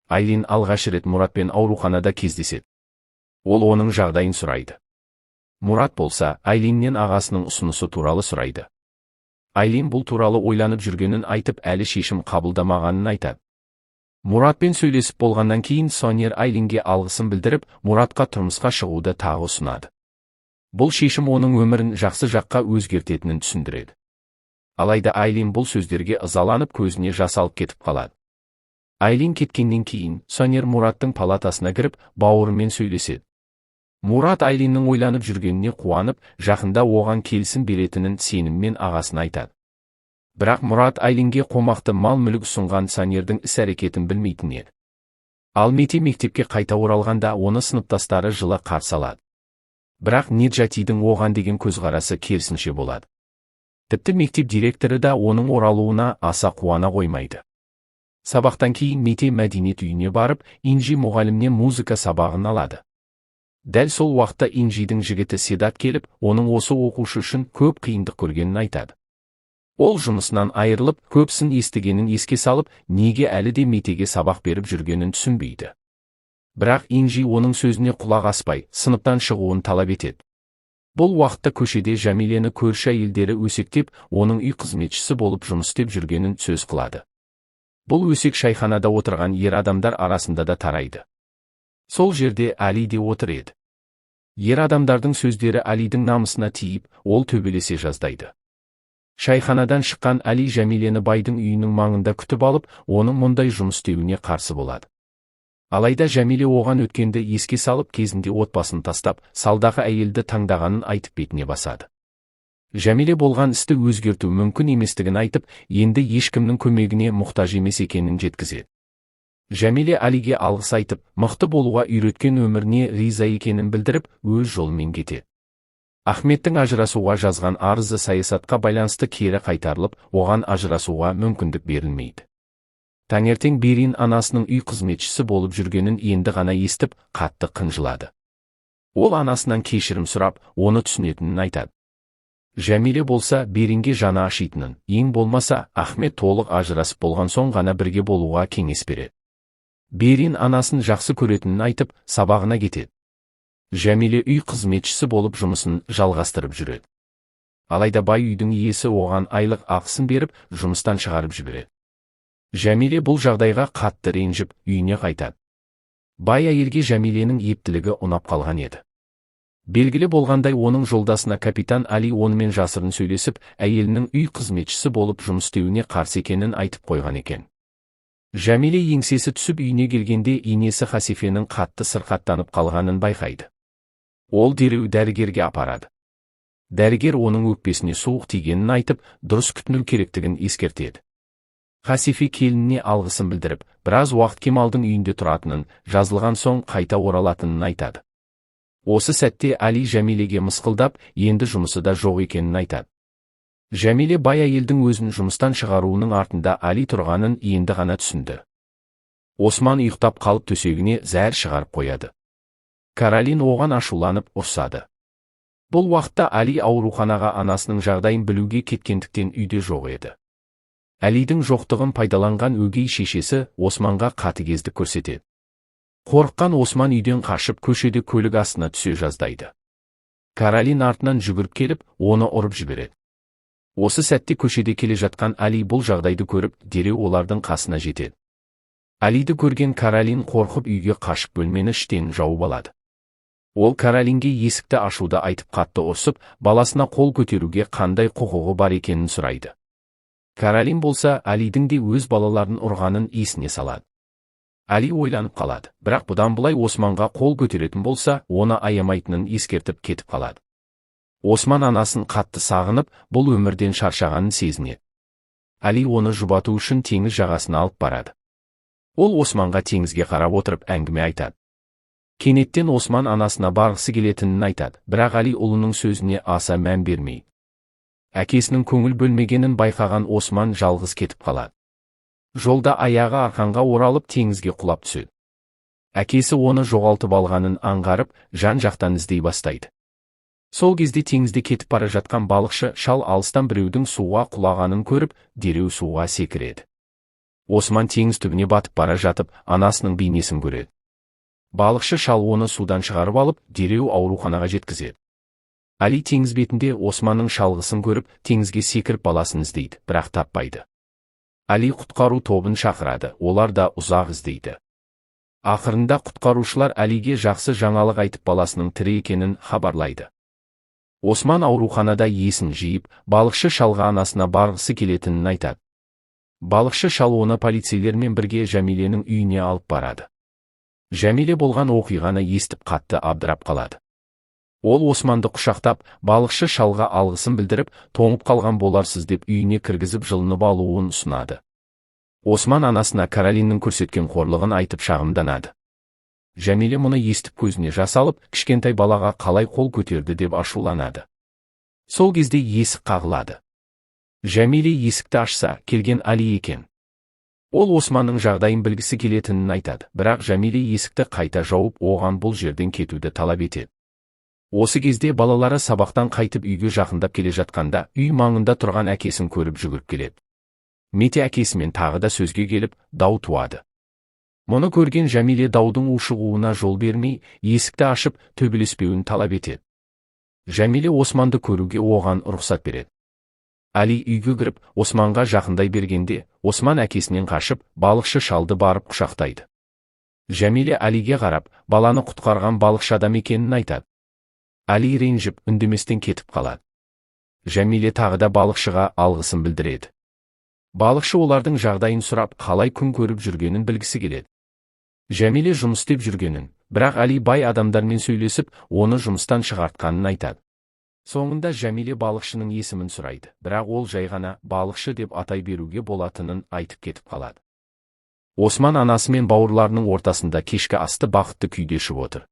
Айлин алғаш рет Мұратпен ауруханада кездеседі. Ол оның жағдайын сұрайды. Мұрат болса, Айлиннен ағасының ұсынысы туралы сұрайды. Айлин бұл туралы ойланып жүргенін айтып, әлі шешім қабылдамағанын айтады. Мұратпен сөйлесіп болғаннан кейін Сонер Айлинге алғысын білдіріп, Мұратқа тұрмысқа шығуды тағы ұсынады. Бұл шешім оның өмірін жақсы жаққа өзгертетінін түсіндіреді. Алайда Айлин бұл сөздерге ызаланып, көзіне жас алып кетіп қалады. Айлин кеткеннен кейін Сонер Мұраттың палатасына кіріп, бауырымен сөйлеседі. Мұрат Айлиннің ойланып жүргеніне қуанып, жақында оған келісім беретінін сеніммен ағасына айтады. Бірақ Мұрат Айлинге қомақты мал-мүлік ұсынған Сонердің іс-әрекетін білмейтін еді. Ал Мете мектепке қайта оралғанда, оны сыныптастары жылы қарсы алады. Бірақ Неджатидің оған деген көзқарасы керісінше болады. Тіпті мектеп директоры да оның оралуына аса қуана қоймайды. Сабақтан кейін Мете мәдениет үйіне барып, Инжи мұғалімнен музыка сабағын алады. Дәл сол уақытта Инжидің жігіті Седат келіп, оның осы оқушы үшін көп қиындық көргенін айтады. Ол жұмысынан айырылып, көп сын естігенін еске салып, неге әлі де Метеге сабақ беріп жүргенін түсінбейді. Бірақ Инжи оның сөзіне құлақ аспай, сыныптан шығуын талап етеді. Бұл уақытта көшеде Жәмилені көрші әйелдері өсектеп, оның үй қызметшісі болып жұмыс істеп жүргенін сөз қылады. Бұл өсек шайханада отырған ер адамдар арасында да тарайды. Сол жерде Али де отыр еді. Ер адамдардың сөздері Алидің намысына тиіп, ол төбелесе жаздайды. Шайханадан шыққан Али Жәмилені байдың үйінің маңында күтіп алып, оның мұндай жұмыс істеуіне қарсы болады. Алайда Жәмиле оған өткенді еске салып, кезінде отбасын тастап, салдағы әйелді таңдағанын айтып, бетіне басады. Жәмиле болған істі өзгерту мүмкін еместігін айтып, енді ешкімнің көмегіне мұқтаж емес екенін жеткізеді. Жәмиле Алиге алғыс айтып, мықты болуға үйреткен өміріне риза екенін білдіріп, өз жолымен кетеді. Ахметтің ажырасуға жазған арызы саясатқа байланысты кері қайтарылып, оған ажырасуға мүмкіндік берілмейді. Таңертең Берин анасының үй қызметшісі болып жүргенін енді ғана естіп, қатты қынжылады. Ол анасынан кешірім сұрап, оны түсінетінін айтады. Жәмиле болса, Беринге жаны ашитынын, ең болмаса, Ахмет толық ажырасып болған соң ғана бірге болуға кеңес береді. Берин анасын жақсы көретінін айтып, сабағына кетеді. Жәмиле үй қызметшісі болып жұмысын жалғастырып жүреді. Алайда бай үйдің иесі оған айлық ақысын беріп, жұмыстан шығарып жібереді. Жәмиле бұл жағдайға қатты ренжіп, үйіне қайтады. Бай әйелге Жәмиленің ептілігі ұнап қалған еді. Белгілі болғандай, оның жолдасына капитан Али онымен жасырын сөйлесіп, әйелінің үй қызметшісі болып жұмыс істеуіне қарсы екенін айтып қойған екен. Жәмиле еңсесі түсіп үйіне келгенде, енесі Хасифенің қатты сырқаттанып қалғанын байқайды. Ол дереу дәрігерге апарады. Дәрігер оның өкпесіне суық тигенін айтып, дұрыс күтіну керектігін ескертеді. Хасифе келініне алғысын білдіріп, біраз уақыт Кемалдың үйінде тұратынын, жазылған соң қайта оралатынын айтады. Осы сәтте Али Жәмилеге мысқылдап, енді жұмысы да жоқ екенін айтады. Жәмиле бай әйелдің өзін жұмыстан шығаруының артында Али тұрғанын енді ғана түсінді. Осман ұйықтап қалып, төсегіне зәр шығарып қояды. Каролин оған ашуланып ұрсады. Бұл уақытта Али ауруханаға анасының жағдайын білуге кеткендіктен үйде жоқ еді. Әлидің жоқтығын пайдаланған өгей шешесі Османға қатыгездік көрсетеді. Қорыққан Осман үйден қашып, көшеде көлік астына түсе жаздайды. Каролин артынан жүгіріп келіп, оны ұрып жібереді. Осы сәтте көшеде келе жатқан Али бұл жағдайды көріп, дереу олардың қасына жетеді. Алиді көрген Каролин қорқып, үйге қашып, бөлмені іштен жауып алады. Ол Каролинге есікті ашуды айтып, қатты ұрсып, баласына қол көтеруге қандай құқығы бар екенін сұрайды. Каролин болса, Алидің де өз балаларын ұрғанын есіне салады. Али ойланып қалады, бірақ бұдан былай Османға қол көтеретін болса, оны аямайтынын ескертіп кетіп қалады. Осман анасын қатты сағынып, бұл өмірден шаршағанын сезінеді. Али оны жұбату үшін теңіз жағасына алып барады. Ол Османға теңізге қарап отырып әңгіме айтады. Кенеттен Осман анасына барғысы келетінін айтады, бірақ Али ұлының сөзіне аса мән бермей. Әкесінің көңіл бөлмегенін байқаған Осман жалғыз кетіп қалады. Жолда аяғы арқанға оралып, теңізге құлап түседі. Әкесі оны жоғалтып алғанын аңғарып, жан-жақтан іздей бастайды. Сол кезде теңізде кетіп бара жатқан балықшы шал алыстан біреудің суға құлағанын көріп, дереу суға секіреді. Осман теңіз түбіне батып бара жатып, анасының бейнесін көреді. Балықшы шал оны судан шығарып алып, дереу ауруханаға жеткізеді. Али теңіз бетінде Османның шалғысын көріп, теңізге секіріп баласын іздейді, бірақ таппайды. Али құтқару тобын шақырады, олар да ұзақ іздейді. Ақырында құтқарушылар Алиге жақсы жаңалық айтып, баласының тірі екенін хабарлайды. Осман ауруханада есін жиып, балықшы шалға анасына барғысы келетінін айтады. Балықшы шал оны полицейлермен бірге Жәмиленің үйіне алып барады. Жәмиле болған оқиғаны естіп қатты абдырап қалады. Ол Османды құшақтап, балықшы шалға алғысын білдіріп, тоңып қалған боларсыз деп үйіне кіргізіп жылынып алуын ұсынады. Осман анасына Каролиннің көрсеткен қорлығын айтып шағымданады. Жәмиле мұны естіп көзіне жас алып, кішкентай балаға қалай қол көтерді деп ашуланады. Сол кезде есік қағылады. Жәмиле есікті ашса, келген Али екен. Ол Османның жағдайын білгісі келетінін айтады, бірақ Жәмиле есікті қайта жауып, оған бұл жерден кетуді талап етеді. Осы кезде балалары сабақтан қайтып үйге жақындап келе жатқанда, үй маңында тұрған әкесін көріп жүгіріп келеді. Мете әкесімен тағы да сөзге келіп, дау туады. Мұны көрген Жәмиле даудың ушығуына жол бермей, есікті ашып, төбелеспеуін талап етеді. Жәмиле Османды көруге оған рұқсат береді. Али үйге кіріп, Османға жақындай бергенде, Осман әкесінен қашып, балықшы шалды барып құшақтайды. Жәмиле Алиге қарап, баланы құтқарған балықшы адам екенін айтады. Али ренжіп, үндеместен кетіп қалады. Жәмиле тағы да балықшыға алғысын білдіреді. Балықшы олардың жағдайын сұрап, қалай күн көріп жүргенін білгісі келеді. Жәмиле жұмыс істеп жүргенін, бірақ Али бай адамдармен сөйлесіп, оны жұмыстан шығартқанын айтады. Соңында Жәмиле балықшының есімін сұрайды, бірақ ол жай ғана балықшы деп атай беруге болатынын айтып кетіп қалады. Осман анасы мен бауырларының ортасында кешкі асты бақытты күйде ішіп отыр.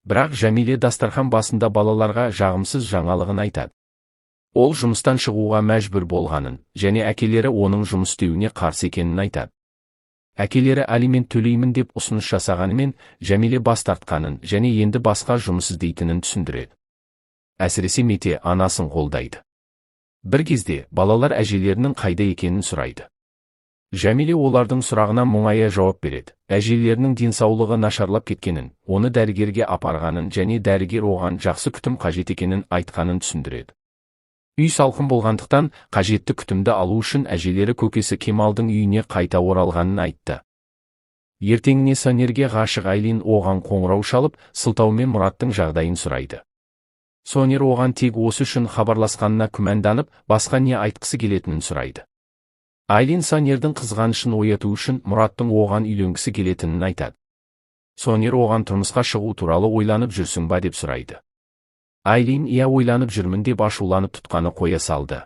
Бірақ Жәмиле дастархан басында балаларға жағымсыз жаңалығын айтады. Ол жұмыстан шығуға мәжбүр болғанын және әкелері оның жұмыс істеуіне қарсы екенін айтады. Әкелері алимент төлеймін деп ұсыныс жасағанымен, Жәмиле бас тартқанын және енді басқа жұмыс іздейтінін түсіндіреді. Әсіресе Мете анасын қолдайды. Бір кезде балалар әжелерінің қайда екенін сұрайды. Жәмиле олардың сұрағына мұңая жауап береді. Әжелерінің денсаулығы нашарлап кеткенін, оны дәрігерге апарғанын және дәрігер оған жақсы күтім қажет екенін айтқанын түсіндіреді. Үй салқын болғандықтан қажетті күтімді алу үшін әжелері көкесі Кемалдың үйіне қайта оралғанын айтты. Ертеңіне Сонерге ғашық Айлин оған қоңырау шалып, сылтаумен Мұраттың жағдайын сұрайды. Сонер оған тек осы үшін хабарласқанына күмәнданып, басқа не айтқысы келетінін сұрайды. Айлин Сонердің қызғанышын ояту үшін Мұраттың оған үйленгісі келетінін айтады. Сонер оған тұрмысқа шығу туралы ойланып жүрсің ба деп сұрайды. Айлин иә ойланып жүрмін деп ашуланып тұтқаны қоя салды.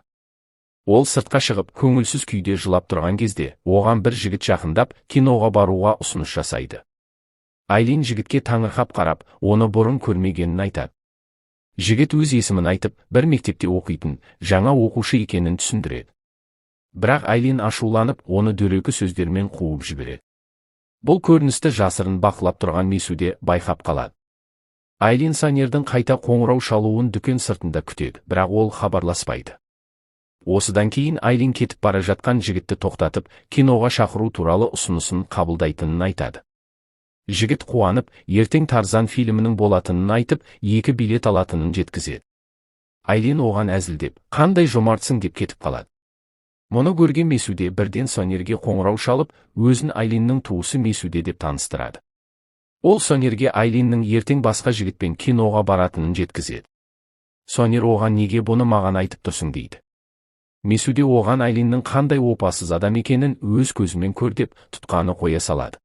Ол сыртқа шығып, көңілсіз күйде жылап тұрған кезде, оған бір жігіт жақындап, киноға баруға ұсыныс жасайды. Айлин жігітке таңырқап қарап, оны бұрын көрмегенін айтады. Жігіт өз есімін айтып, бір мектепте оқитын, жаңа оқушы екенін түсіндіреді. Бірақ Айлин ашуланып, оны дөрекі сөздермен қуып жібереді. Бұл көріністі жасырын бақылап тұрған Месуде байқап қалады. Айлин Сонердің қайта қоңырау шалуын дүкен сыртында күтеді, бірақ ол хабарласпайды. Осыдан кейін Айлин кетіп бара жатқан жігітті тоқтатып, киноға шақыру туралы ұсынысын қабылдайтынын айтады. Жігіт қуанып, ертең Тарзан фильмінің болатынын айтып, 2 билет алатынын жеткізеді. Айлин оған әзілдеп, қандай жомартсың деп кетіп қалады. Мұны көрген Месуде бірден Сонерге қоңырау шалып, өзін Айлиннің туысы Месуде деп таныстырады. Ол Сонерге Айлиннің ертең басқа жігітпен киноға баратынын жеткізеді. Сонер оған неге бұны маған айтып тұрсың дейді. Месуде оған Айлиннің қандай опасыз адам екенін өз көзімен көр деп тұтқаны қоя салады.